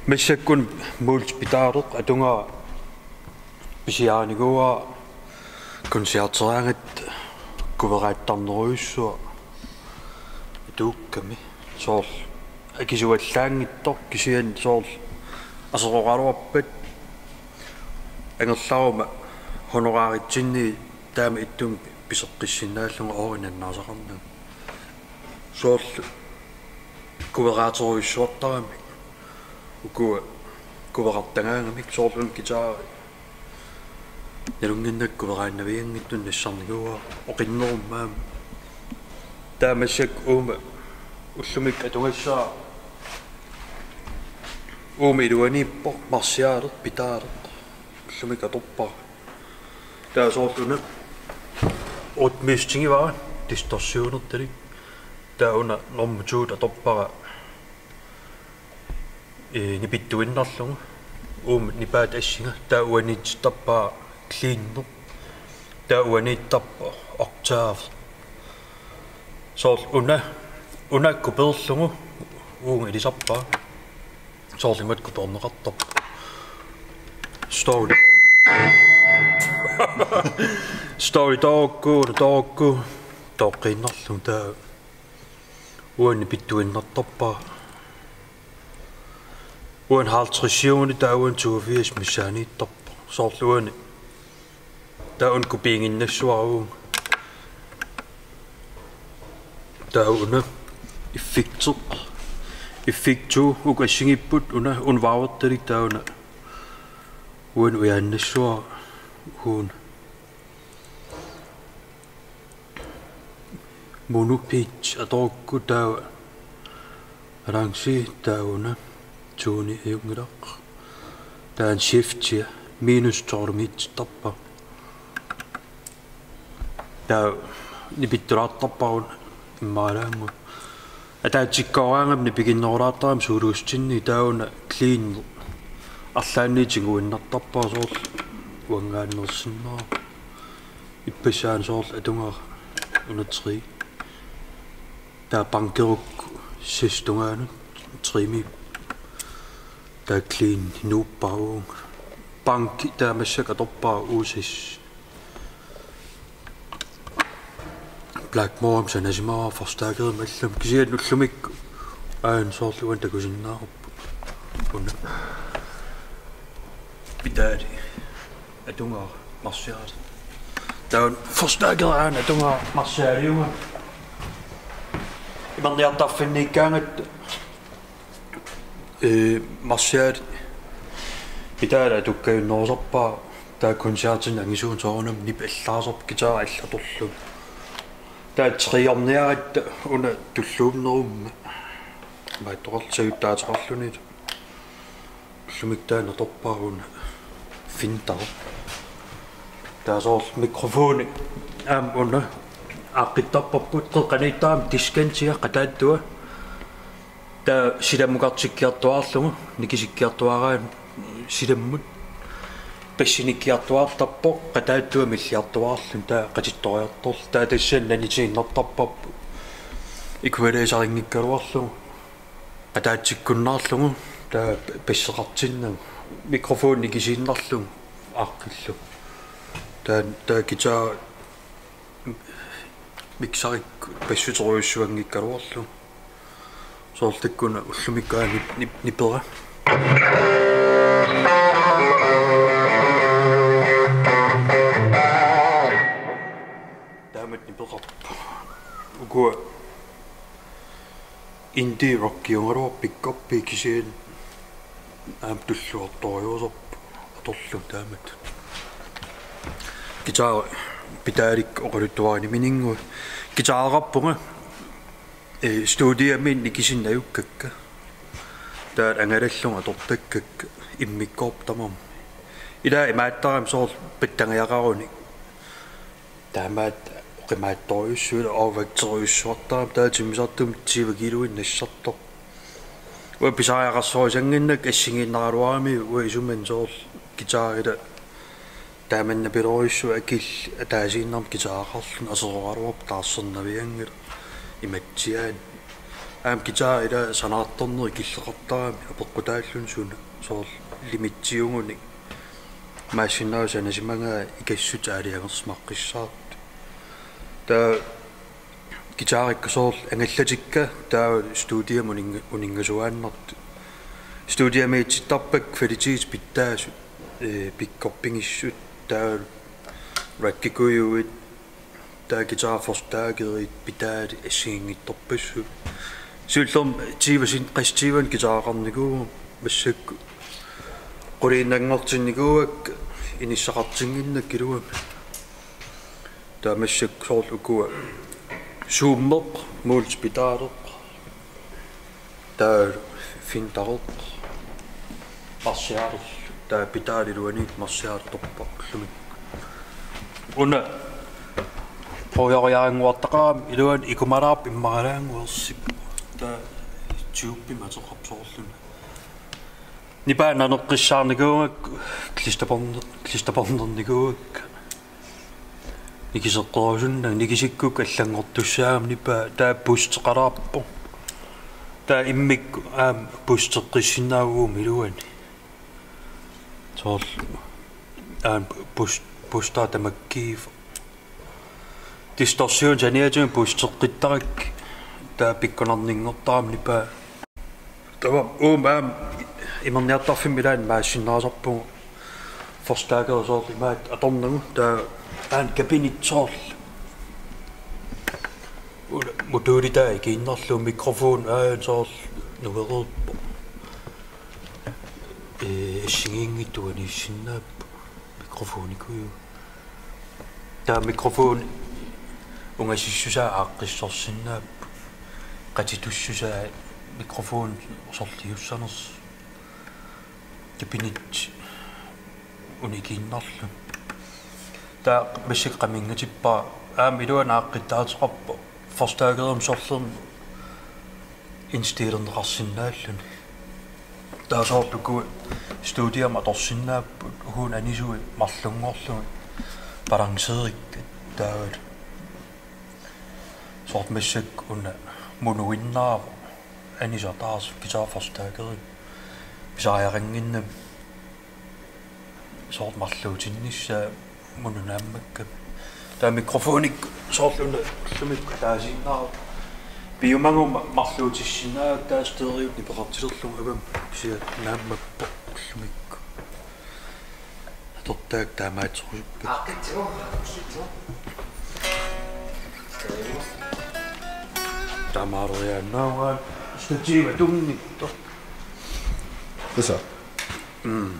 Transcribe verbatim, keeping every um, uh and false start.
Massakkut multipedaleq atugara pisiarinikuuara koncerteraangatta kuveraattarnerujussuaq atuukkami. Soorlu akisuallaanngitsoq kisianni soorlu aseroraluarpat angerlaruma honoraritsinni taama ittumik piseqqissinnaallugu oorinnannaasaqarnagu. Soorlu kuveraaterujussuartaramik ukua kuverartagaangamik soorlu una guitari nalunnginnakku kuveraannavianngitsunik nassarnikuuara oqinnerummat aamma. Taava massakkut uuma ullumikkut atugassara uuma iluaniippoq marsiaaleq pedaleq ullumikkut atorpara. Taava soorlu una ootmiistigivara distortionertalik. Taava una normu to atorpara ee, nipittuinnarlugu. Uuma nipaata assinga. Taava uaniitittarpara cleaneq. Taava uaniittarpara octave. Soorlu una, una kupeerlugu uunga ilisarpara. Soorlu imatut kupeerneqartarpoq. Story. Story toorukku, una toorukku. Toqqiinnarlugu taava uani nipittuinnartarpara. Uani halvtredsiuguni taava uani toogfirs missaaniittarpoq. Soorlu uani. Taava una kupiiginnassuara uunga. Taava una effekti. Effekti uku assigiipput una, una vaavertalik taava una. Uani ujaannassuara uunga. Mono pitch atorukku taava arrangeri taava una toni ajunngilaq. Taava una shiftia minus tolv-miitittarpara. Taava nipittulaartarpara una immaalaannguaq. Ataatsikkooraangama nipiginnerulaartarami suuluustinni taava una clean arlaanni tiguinnartarpara soorlu uanngaanneersinnaasoq. Ippassaani soorlu atugara una tre. Taava bankerukku seks tungaanut tremi. Taava clean nuuppara uunga. Banki taava massakkut atorpara U seks. Blackmoremi sanasimavara forstærkerimik allamik kisianni ullumikkut aana soorlu uani takusinnaavarput. Una. Pedali atugara marsiaaleq. Taava forstærkeri aana atugara marsiaaliugami. Imerniartarfinniikkaangatta ee, marsiaaleq pedali atukkajunnerusarpara taava koncertini angisuuneq soorunami nipit allaasarput guitari alla atorlugu. Taava triorniaratta una tulluunnerummat. Imaattoqarluni sajuttaateqarluni. Ullumikkut taanna atorpara una Fender. Taava soorlu mikrofoni aamma una aaqqittarparput qeqqaniittarami diskantia qataattua. Taava silammukartikkiartuaarlugu, nikisikkiartuaaraanni silammut. Bassinikkiartuaartarpoq, qataattua milliartuaarluni, taava qatittoriartorlu. Taava tassani nanitiinnartarparput. Equalizer-inngikkaluarlugu. Qataatsikkunnaarlugu, taava basseqartinnagu. Mikrofoni nikisiinnarlugu, aaqqillugu. Taava, taava guitar mixerikkut bassuterujussuanngikkaluarlugu. Soorlu taakku una ullumikkut aana nip-, nip-, nipera. Taamatut nipeqarpoq. Ukua indie rockiugaluarput pikkorpi kisianni aamma tulluartorujussuusarput atorlugu taamatut. Guitari pedalikkut oqaluttuarinimininnguit. Guitareqarpunga, ee, studiami nikisinnaajukkakka. Taava angalallunga atortakkakka immikkoorput tamarmik. Ilaa imaattarami soorlu pattangajaqarunik. Taamaattoq oqimaattorujussuit overvægterujussuartarami taava timmisartumik tyve kiluinnaq nassartoq. Uanga pisariaqarsorisannginnakku assigiinnaraluarami uanga isumanni soorlu guitarila taamannaapilorujussuit akillit ataasiinnarmik guitareqarluni aseroraluarpoq taarsernavianngilaq imatsiaani. Aamma guitar ila sanaartornerit killeqartarami apeqqutaalluni suna soorlu limitsiugunik. Maassinnaavoq sanasimagaa ikassutit aalajangersimaqqissaartut. Taava guitarikka soorlu angallatikka taava studiami uninga-, uninngasuaannartut. Studiamiitittarpakka kvalitet pitsaasut, ee, pikkorpigissut, taava rackikujuit, taava guitarforstærkerit, pedalit assigiinngitsorpassuit. Siullermik tyve sin-, qassit tyve guitareqarnikuuakka, massakkut quliinnanngortinnikuuakka inissaqartinnginnakku iluamik. Taava massakkut soorlu ukua zoomeq, multipedaleq, taava Fendereq, Marshall, taava pedali iluaniit Marshall torpaq ullumi. Una puigoriarannguartaqarami iluani ikumalaarpoq immaralaannguarsip. Taava tubemik ateqarpoq soorlumi. Nipaa naneqqissaarnikuugakku, klisterbånd-, klisterbåndernikuugakku. Nikiseqqerusunnagu, nikisikkukku allanngortussaagami nipaa, taava boosteqalaarpoq. Taava immikkut aamma boosteqqissinnaavagut uuma iluani. Soorlu aamma boost-, boostaa tamakkiivoq. Distortion saniatigut boosteqqittarakkit taava pikkunarninngortarami nipaa. Taava uuma aamma imerniartarfimmi ilaanni maassinnaasarpugut forstærkeri soorlu imaattoq atornagu, taava aamma kabinetti soorlu. Una modulitaa ikiinnarlugu mikrofoni aajuna soorlu nuereerpoq. Ee, assigiinngitsut aniissinnaapput mikrofonikujuit. Taava mikrofoni ungasissusaa aaqqissorsinnaapput. Qatitussusaa mikrofoni osorliussanersoq. Kabinetti una ikiinnarluni. Taava massakkut qaminngatippara aamma iluani aaqqittaateqarpoq. Forstærkerimik sorlermik indstilerneqarsinnaalluni. Taava soorlu ukua studiami atorsinnaapput, uku anisui marlunngorlugit balanceerikkat taavalu. Soorlu massakkut una monoinnaavoq anisaq ataaseq guitarforstærkeri pisariaqannginnami. Soorlu marluutinnissaa mono naammakkami. Taava mikrofonikka soorlu una ullumikkut ataasiinnaavoq. Piumaguma marluutissinnaavoq taava stereot nipeqartilerlugu avammut, kisianni naammappoq ullumikkut. Atortaakka taamaattoqarusuppakkit. Aaqqittigu, aaqqittigu. Taamaaleriaannaavaa stativi tunngitsoq. Tassa. Mm.